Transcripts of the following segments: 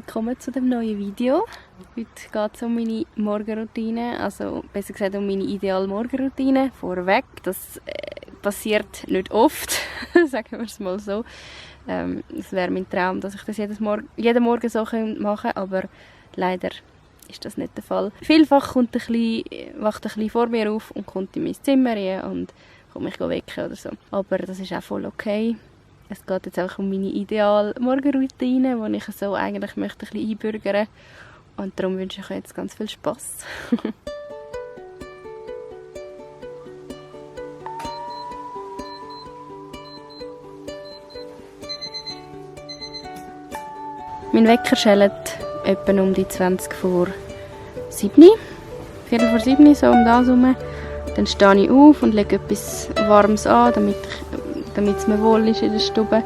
willkommen zu dem neuen Video. Heute geht es um meine Morgenroutine, also besser gesagt um meine ideale Morgenroutine. Vorweg, das passiert nicht oft, sagen wir es mal so. Es wäre mein Traum, dass ich das jeden Morgen so machen könnte, aber leider ist das nicht der Fall. Vielfach wacht ein bisschen vor mir auf und kommt in mein Zimmer rein und kommt mich wecken oder so. Aber das ist auch voll okay. Es geht jetzt einfach um meine ideale Morgenroutine, die ich so eigentlich möchte ein bisschen einbürgern. Und darum wünsche ich euch jetzt ganz viel Spass. Mein Wecker schellt etwa um die 20 vor 7. Viertel vor 7, so um das herum. Dann stehe ich auf und lege etwas Warmes an, damit es mir wohl ist in der Stube.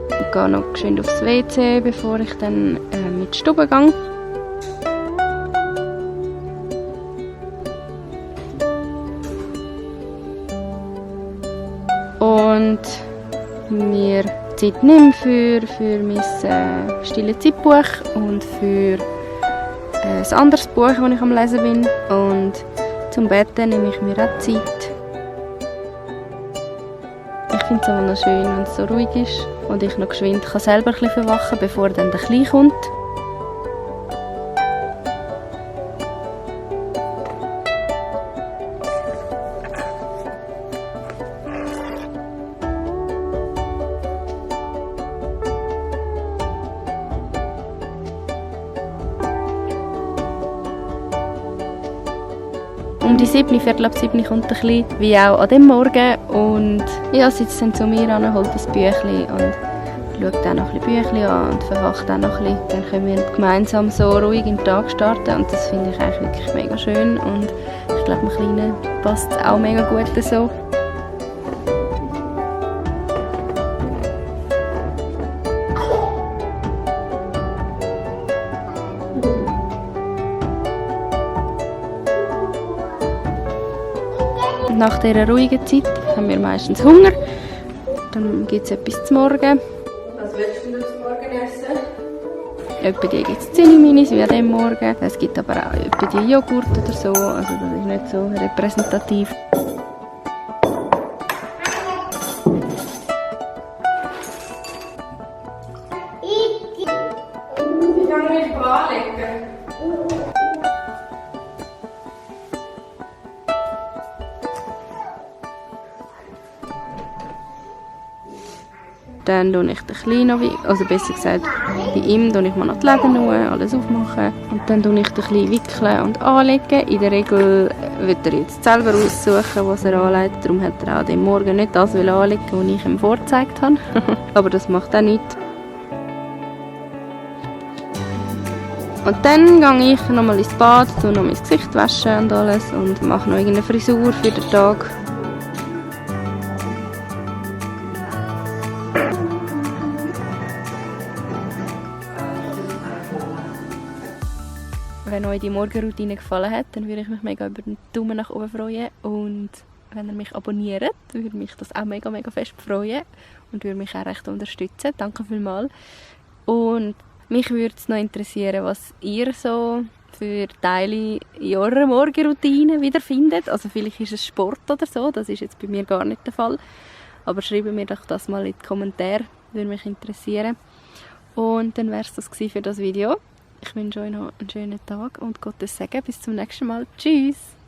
Ich gehe noch geschwind aufs WC, bevor ich dann in die Stube gehe. Und mir Zeit nehme für mein stille Zeitbuch und für ein anderes Buch, das ich am Lesen bin. Und zum Betten nehme ich mir auch Zeit. Ich finde es auch noch schön, wenn es so ruhig ist und ich noch geschwind selber ein bisschen verwachen kann, bevor dann der Kleine kommt. Um die 7, Viertel ab 7 kommt ein bisschen, wie auch an dem Morgen. Und ja, sitzt dann zu mir an, holt das Büchlein und schaut dann noch ein bisschen Büchlein an und verwacht dann noch ein bisschen. Dann können wir gemeinsam so ruhig in den Tag starten und das finde ich eigentlich wirklich mega schön. Und ich glaube, dem Kleinen passt es auch mega gut so. Nach dieser ruhigen Zeit haben wir meistens Hunger. Dann gibt es etwas zum Morgen. Was willst du zum Morgen essen? Etwa die gibt es Zinni-Minis wie an diesem Morgen. Es gibt aber auch etwa die Joghurt oder so. Also das ist nicht so repräsentativ. Wie lange willst du anlegen? Dann tue ich den Kleinen, also besser gesagt, bei ihm tue ich mal noch die Läden alles aufmachen. Und dann tue ich den Kleinen wickeln und anlegen. In der Regel wird er jetzt selber aussuchen, was er anlegt. Darum hat er auch den Morgen nicht das anlegen, was ich ihm vorgezeigt habe. Aber das macht auch nichts. Und dann gehe ich nochmal ins Bad, tue noch mein Gesicht waschen und alles und mache noch irgendeine Frisur für den Tag. Wenn euch die Morgenroutine gefallen hat, dann würde ich mich mega über einen Daumen nach oben freuen. Und wenn ihr mich abonniert, würde mich das auch mega, mega fest freuen. Und würde mich auch recht unterstützen. Danke vielmals. Und mich würde es noch interessieren, was ihr so für Teile in eurer Morgenroutine wiederfindet. Also vielleicht ist es Sport oder so, das ist jetzt bei mir gar nicht der Fall. Aber schreibt mir doch das mal in die Kommentare, würde mich interessieren. Und dann wäre es das für das Video. Ich wünsche euch noch einen schönen Tag und Gottes Segen. Bis zum nächsten Mal. Tschüss!